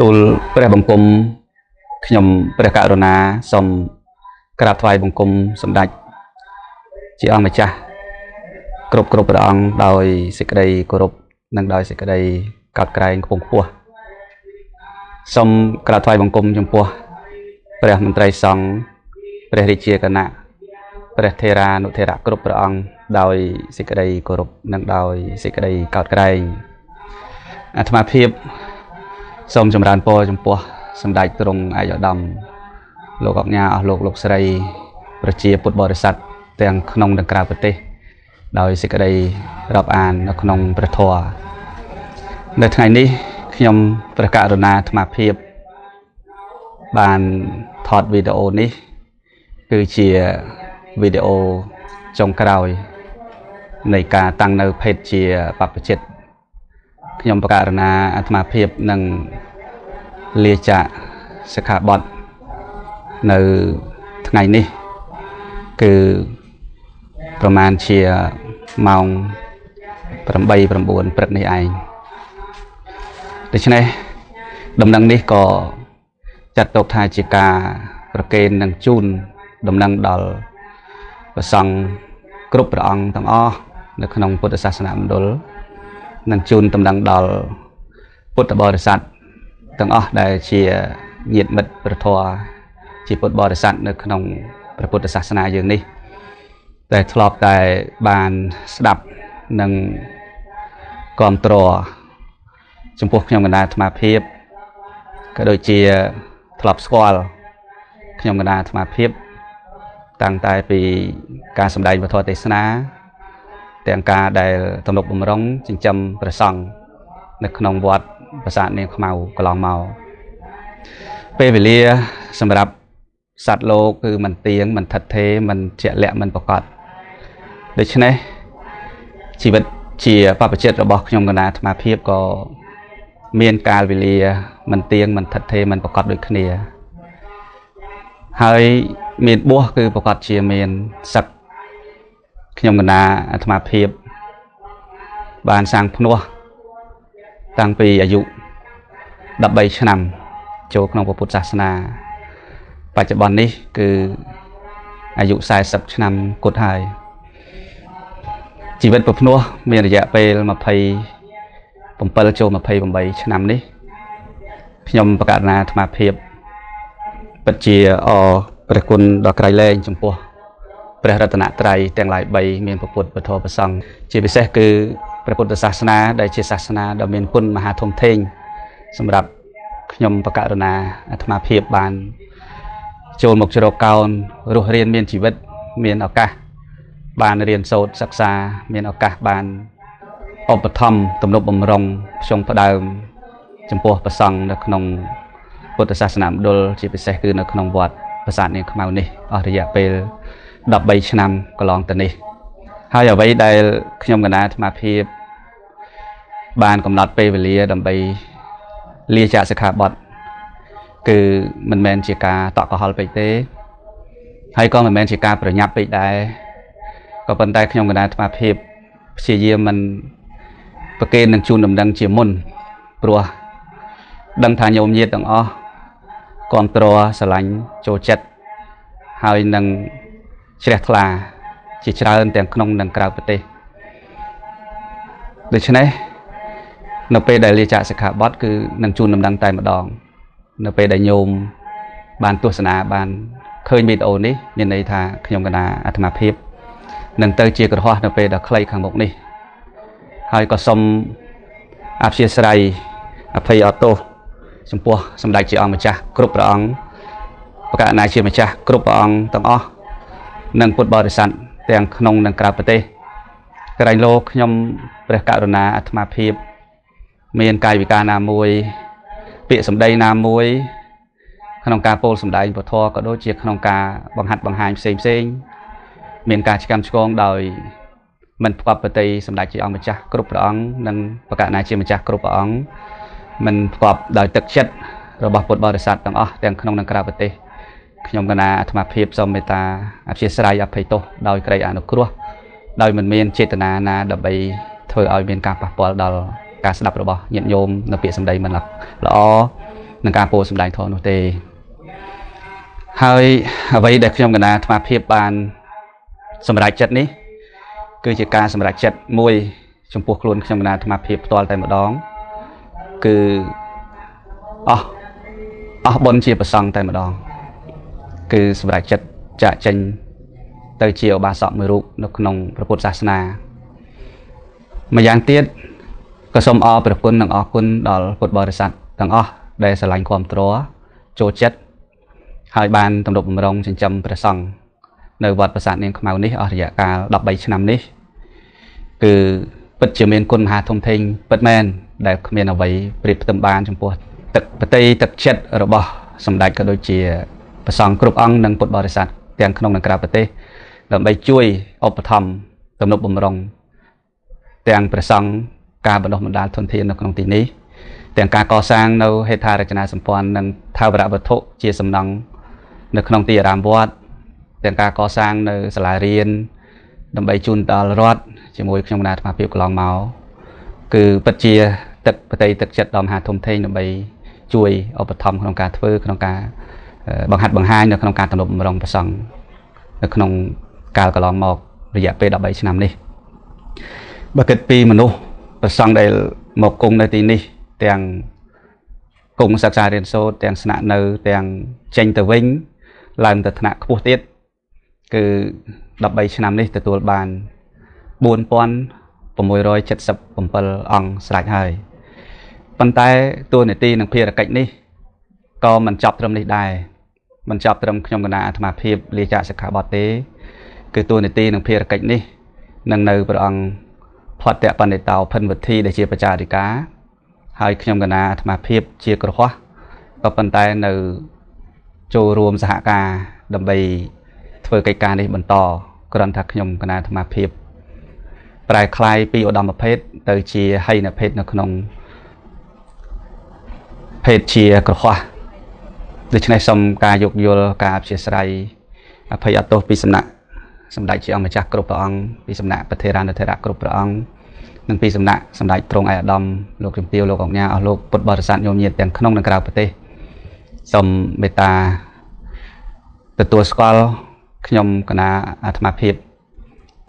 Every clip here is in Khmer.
ទូលព្រះបង្គំខ្ញុំព្រះករុណាសូមក្រាបថ្វាយបង្គំសម្ដេចជាអង្គម្ចាស់គ្រប់ព្រះអង្គដោយសេចក្តីគោរពនិងដោយសេចក្តីកោតក្រែងខ្ពង់ខ្ពស់សូមក្រាបថ្វាយបង្គំចំពោះព្រះមន្ត្រីសង្ឃព្រះរាជាគណៈព្រះថេរានុថេរៈគ្រប់ព្រះអង្គដោយសេចក្តីគោរពនិងដោយសេចក្តីកោតក្រែងអាត្មាភាពសូមចម្រើនពរចំពោះសម្ដេចទ្រង់ឯកឧត្តមលោកអុកញ៉ាអស់លោកលោកស្រីប្រជាពុទ្ធបរិស័ទទាំងក្នុងនិងក្រៅប្រទេសដោយសេចក្តីរាប់អាននៅក្នុងព្រះធម៌នៅថ្ងៃនេះខ្ញុំព្រះករុណាអាត្មាភាពបានថតវីដេអូនេះគឺជាវីដេអូចុងក្រោយនៃការតាំងនៅភេទជាបព្វជិតខ្ញុំព្រះករុណាអាត្មាភាពនឹងលាចាកសិក្ខាបទនៅថ្ងៃនេះគឺប្រមាណជាម៉ោង8 9ព្រឹកនេះឯងដូច្នេះដំណឹងនេះក៏ចាត់ទុកថាជាការប្រគេននិងជូនដំណឹងដល់ព្រះសង្ឃគ្រប់ព្រះអង្គទាំងអស់នៅក្នុងពុទ្ធសាសនមណ្ឌលនិងជូនដំណឹងដល់ពុទ្ធបរិស័ទទាំងអស់ដែលជាញាតិមិត្តព្រះធម៌ជាពុទ្ធបរិស័ទនៅក្នុងព្រះពុទ្ធសាសនាយើងនេះដែលធ្លាប់តែបានស្ដាប់និងគាំទ្រចំពោះខ្ញុំកណ្ដាលអាត្មាភាពក៏ដូចជាធ្លាប់ស្គាល់ខ្ញុំកណ្ដាលអាត្មាភាពតាំងតែពីការសម្ដែងវធទេសនាទាំងការដែលទំនុកបំរុងចិញ្ចឹមព្រះសង្ឃនៅក្នុងវត្តប្រាសាទនាងខ្មៅកន្លងមកពេលវេលាសម្រាប់សត្វលោកគឺមិនទៀងមិនថិតថេរមិនជាក់លាក់មិនប្រកបដូច្នេះជីវិតជាបព្វជិតរបស់ខ្ញុំកណ្ដាលអាត្មាភាពក៏មានកាលវេលាមិនទៀងមិនថិតថេរមិនប្រកបដូចគ្នាហើយមានបួសគឺប្រកបជាមានសឹកខ្ញុំកណ្ដាលអាត្មាភាពបានសាងភ្នោះតាំងពីអាយុ13ឆ្នាំចូលក្នុងពុទ្ធសាសនាបច្ចុប្បន្ននេះគឺអាយុ40ឆ្នាំគត់ហើយជីវិតប្រភ្នោះមានរយៈពេល27ចូល28ឆ្នាំនេះខ្ញុំប្រកាសណាអាត្មាភាពពិតជាអរព្រះគុណដ៏ក្រៃលែងចំពោះព្រះរតនត្រ័យទាំងឡាយ3មានព្រះពុទ្ធព្រះធម៌ព្រះសង្ឃជាពិសេសគឺព្រះពុទ្ធសាសនាដែលជាសាសនាដ៏មានគុណមហាធំធេងសម្រាប់ខ្ញុំប្រកាសណាអាត្មាភាពបានចូលមកជ្រកកោនរស់រៀនមានជីវិតមានឱកាសបានរៀនសូត្រសិក្សាមានឱកាសបានឧបត្ថម្ភទំនុកបំរុងផ្ចុងផ្ដើមចំពោះព្រះសង្ឃនៅក្នុងពុទ្ធសាសនាមណ្ឌលជាពិសេសគឺនៅក្នុងវត្តប្រាសាទនាងខ្មៅនេះអស់រយៈពេល13ឆ្នាំកន្លងទៅនេះហើយអ្វីដែលខ្ញុំកណ្ដាលអាត្មាភាពបានកំណត់ពេលវេលាដើម្បីលាចាកសិក្ខាបទគឺមិនមែនជាការតក់កុហលពេកទេហើយក៏មិនមែនជាការប្រញាប់ពេកដែរក៏ប៉ុន្តែខ្ញុំកណ្ដាលអាត្មាភាពព្យាយាមមិនប្រគេននឹងជូនដំណឹងជាមុនព្រោះដឹងថាញោមញាតិទាំងអស់គាំទ្រស្រឡាញ់ចូលចិត្តហើយនឹងជ្រះថ្លាជាច្រើនទាំងក្នុងនិងក្រៅប្រទេសដូច្នេះនៅពេលដែលលាចាកសិក្ខាបទគឺនឹងជូនដំណឹងតែម្ដងនៅពេលដែលញោមបានទស្សនាបានឃើញវីដេអូនេះមានន័យថាខ្ញុំកណ្ដាលអាត្មាភាពនឹងទៅជាក្រហោះនៅពេលដ៏ខ្លីខាងមុខនេះហើយក៏សូមអព្យាស្រ័យអភ័យអទោសចំពោះសម្ដេចជាអង្គម្ចាស់គ្រប់ព្រះអង្គប្រកាសណាជាម្ចាស់គ្រប់ព្រះអង្គទាំងអស់និងពុទ្ធបរិស័ទទាំងក្នុងនិងក្រៅប្រទេសក្រែងលោកខ្ញុំព្រះករុណាអាត្មាភាពមានកាយវិការណាមួយពាក្យសម្ដីណាមួយក្នុងការពោលសម្ដែងពធក៏ដូចជាក្នុងការបង្ហាត់បង្ហាញផ្សេងផ្សេងមានការឆ្កាំឆ្គងដោយមិនផ្គប់ប្រតិសម្ដេចជាអង្គម្ចាស់គ្រប់ព្រះអង្គនិងប្រកាសណាជាម្ចាស់គ្រប់ព្រះអង្គមិនផ្គប់ដោយទឹកចិត្តរបស់ពុទ្ធបរិស័ទទាំងអស់ទាំងក្នុងនិងក្រៅប្រទេសខ្ញុំកណ្ដាលអាត្មាភាពសូមមេត្តាអព្យាស្រ័យអភ័យទោសដោយក្រីអនុគ្រោះដោយមិនមានចេតនាណាដើម្បីធ្វើឲ្យមានការប៉ះពាល់ដល់ការស្ដាប់របស់ញាតិញោមនៅពាក្យសម្ដីមិនល្អ នឹងការពោលសម្ដែងធម៌នោះទេហើយអ្វីដែលខ្ញុំកណាអាត្មាភាពបានសម្រេចចិត្តនេះគឺជាការសម្រេចចិត្តមួយចំពោះខ្លួនខ្ញុំកណាអាត្មាភាពផ្ទាល់តែម្ដងគឺអស់បុណ្យជាប្រសង់តែម្ដងគឺសម្រេចចិត្តចាកចេញទៅជាឧបាសកមួយរូបនៅក្នុងព្រះពុទ្ធសាសនាម្យ៉ាងទៀតក៏សូមអរព្រះគុណនិងអរគុណដល់ពុទ្ធបរិស័ទទាំងអស់ដែលស្រឡាញ់គាំទ្រចូលចិត្តហើយបានទំនុកបំរុងចិញ្ចឹមព្រះសង្ឃនៅវត្តប្រាសាទនាងខ្មៅនេះអស់រយៈកាល13ឆ្នាំនេះគឺពិតជាមានគុណមហាធំធេងពិតមែនដែលគ្មានអ្វីប្រៀបផ្ទឹមបានចំពោះទឹកបតីទឹកចិត្តរបស់សម្ដេចក៏ដូចជាព្រះសង្ឃគ្រប់អង្គនិងពុទ្ធបរិស័ទទាំងក្នុងនិងក្រៅប្រទេសដើម្បីជួយឧបត្ថម្ភទំនុកបំរុងទាំងព្រះសង្ឃការបណ្ដុះបណ្ដាលធនធាននៅក្នុងទីនេះទាំងការកសាងនៅហេដ្ឋារចនាសម្ព័ន្ធនិងថាវរវត្ថុជាសំណង់នៅក្នុងទីអារាមវត្តទាំងការកសាងនៅសាលារៀនដើម្បីជូនដល់រដ្ឋជាមួយខ្ញុំគណៈអាត្មាភាពកន្លងមកគឺពិតជាទឹកបតីទឹកចិត្តដ៏មហាធំធេងដើម្បីជួយឧបត្ថម្ភក្នុងការធ្វើក្នុងការបង្ហាត់បង្ហាញនៅក្នុងការទំនុកបំរុងព្រះសង្ឃនៅក្នុងកាលកន្លងមករយៈពេល13ឆ្នាំនេះបើគិតពីមនុស្សព្រះសង្ឃដែលមកគង់នៅទីនេះទាំងគង់សិក្សារៀនសូត្រទាំងស្នាក់នៅទាំងចេញទៅវិញឡើងទៅថ្នាក់ខ្ពស់ទៀតគឺ13ឆ្នាំនេះទទួលបាន4677អង្គស្រេចហើយប៉ុន្តែតួនាទីនិងភារកិច្ចនេះក៏មិនចប់ត្រឹមនេះដែរមិនចប់ត្រឹមខ្ញុំគណៈអាត្មាភាពលាចាកសិក្ខាបទទេគឺតួនាទីនិងភារកិច្ចនេះនឹងនៅព្រះអង្គផតបណ្ឌិតោភិនវិធីដែលជាបច្ចារិកាហើយខ្ញុំគណៈអាត្មាភាពជាគ្រហស្ថក៏ប៉ុន្តែនៅចូលរួមសហការដើម្បីធ្វើកិច្ចការនេះបន្តគ្រាន់តែខ្ញុំគណៈអាត្មាភាពប្រែក្លាយពីឧត្តមភេទទៅជាហីនភេទនៅក្នុងភេទជាគ្រហស្ថដូច្នេះសូមការយោគយល់ការអធ្យាស្រ័យអភ័យអទោសពីសំណាក់សម្ដេចជាអង្គម្ចាស់គ្រប់ព្រះអង្គពីសំណាក់ប្រធេរានុធរៈគ្រប់ព្រះអង្គនិងពីសំណាក់សម្ដេចទ្រង់ឯកឧត្តមលោកជំទាវលោកអង្គញាអស់លោកពុទ្ធបរិស័ទញោមញាតិទាំងក្នុងនិងក្រៅប្រទេសសូមមេត្តាទទួលស្គាល់ខ្ញុំគណៈអាត្មាភាព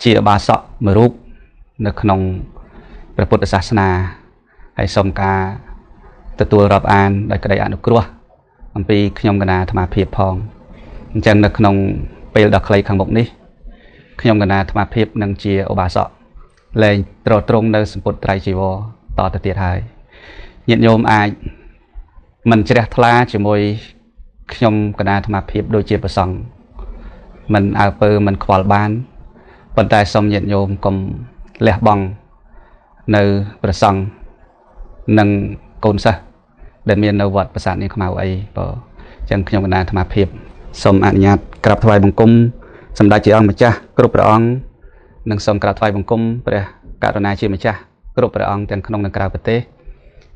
ជាឧបាសកមួយរូបនៅក្នុងព្រះពុទ្ធសាសនាហើយសូមការទទួលរាប់អានដោយក្តីអនុគ្រោះអំពីខ្ញុំគណៈអាត្មាភាពផងអញ្ចឹងនៅក្នុងពេលដ៏ខ្លីខាងមុខនេះខ្ញុំគណៈអាត្មាភាពនឹងជាឧបាសកលែងត្រត្រង់នៅសម្ពុតត្រៃជីវរតទៅទៀតហើយញាតិញោមអាចមិនជ្រះថ្លាជាមួយខ្ញុំគណៈអាត្មាភាពដូចជាព្រះសង្ឃមិនអើពើមិនខ្វល់បានប៉ុន្តែសូមញាតិញោមកុំលះបង់នៅព្រះសង្ឃនិងកូនសិស្សដែលមាននៅវត្តប្រាសាទនាងខ្មៅអីបើអញ្ចឹងខ្ញុំគណៈអាត្មាភាពសូមអនុញ្ញាតក្រាបថ្វាយបង្គំសម្ដេចជាអង្គម្ចាស់គ្រប់ព្រះអង្គនិងសូមក្រាបថ្វាយបង្គំព្រះករុណាជាម្ចាស់គ្រប់ព្រះអង្គទាំងក្នុងនិងក្រៅប្រទេស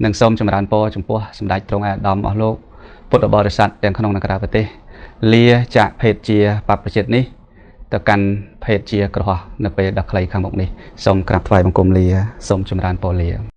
និងសូមចម្រើនពរចំពោះសម្ដេចទ្រង់ឯកឧត្តមអស់លោកពុទ្ធបរិស័ទទាំងក្នុងនិងក្រៅប្រទេសលាចាកភេទជាបព្វជិតនេះទៅកាន់ភេទជាគ្រហស្ថនៅពេលដ៏ខ្លីខាងមុខនេះសូមក្រាបថ្វាយបង្គំលាសូមចម្រើនពរលា